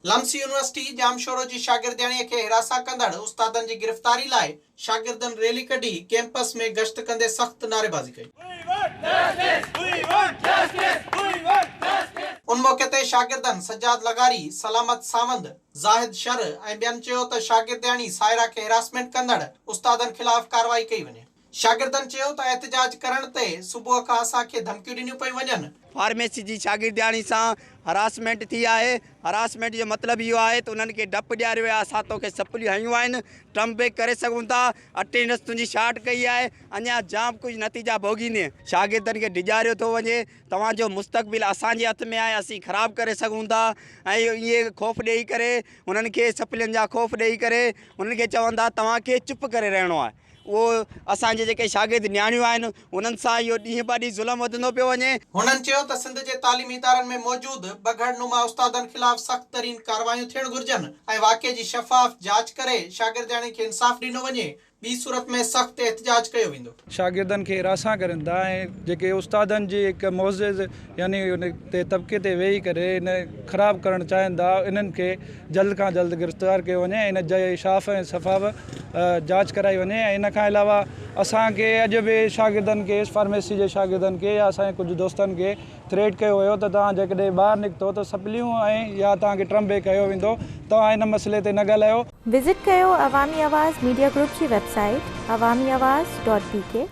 لمس university Jamshoro جي شاگردياڻيء کي هراسان ڪندڙ استادن جي گرفتاري لاء شاگردن ريلي ڪڍي ڪيمپس ۾ گشت ڪندي سخت نعريبازي ڪئي. ان موقعي تي شاگردن سجاد لغاري، سلامت ساوند، زاهد شر ۽ ٻين چيو ته شاگردياڻي سائره کي هراسمينٽ ڪندڙ استادن خلاف ڪارروائي ڪئي وڃي. شاگردن چيو ته احتجاج ڪرڻ تي صبح کان اسان کي ڌمڪيون ڏنيون پيون وڃن. فارميسي جي شاگردياڻي سان هراسمينٽ ٿي آهي، هراسمينٽ جو مطلب اهو آهي ته انهن کي ڊپ ڏياريو ويو آهي اسان توکي سپليون هنيون آهن، ٽرم بيڪ ڪري سگهون ٿا، اٽينڊنس تنهنجي شارٽ ڪئي آهي، اڃا جام ڪجهه نتيجا ڀوڳيندين. شاگردن کي ڊيڄاريو ٿو وڃي، توهان جو مستقبل اسان جي هٿ ۾ آهي، اسين خراب ڪري سگهون ٿا ۽ ائين خوف ڏيئي ڪري انهن کي سپلين جا خوف ڏيئي ڪري انهن کي چون ٿا توهان کي چپ ڪري رهڻو آهي. اهو اسان جي جيڪي شاگرد نياڻيون آهن انهن سان اهو ڏينهن به ڏينهن ظلم وڌندو پيو وڃي. هنن چيو ته سنڌ جي تعليمي ادارن ۾ موجود بگهڙ نما استادن خلاف سخت ترين ڪارروايون ٿيڻ گهرجن ۽ واقعي جي شفاف جاچ ڪري شاگردياڻين کي انصاف ڏنو وڃي ٻي صورت ۾ سخت احتجاج ڪيو ويندو. شاگردن کي هراسان ڪرين ٿا ۽ جيڪي استادن جي هڪ معزز يعني ان تي طبقي تي ويهي ڪري ان خراب ڪرڻ چاهين ٿا انهن کي جلد کان جلد گرفتار ڪيو وڃي ۽ ان جي شاف ۽ شفاف جاچ ڪرائي وڃي ۽ ان کان علاوه اسان کي اڄ به شاگردن کي فارميسي جي شاگردن کي يا اسان جي ڪجهه دوستن کي ٿريٽ ڪيو ويو ته توهان جيڪڏهن ٻاهر نڪتو ته سپليون ۽ يا توهان کي ٽرم بيڪ ڪيو ويندو توهان ان مسئلي تي نه ڳالهايو. وزٽ ڪيو عوامي آواز ميڊيا گروپ جي website Awami Awaz dot B K.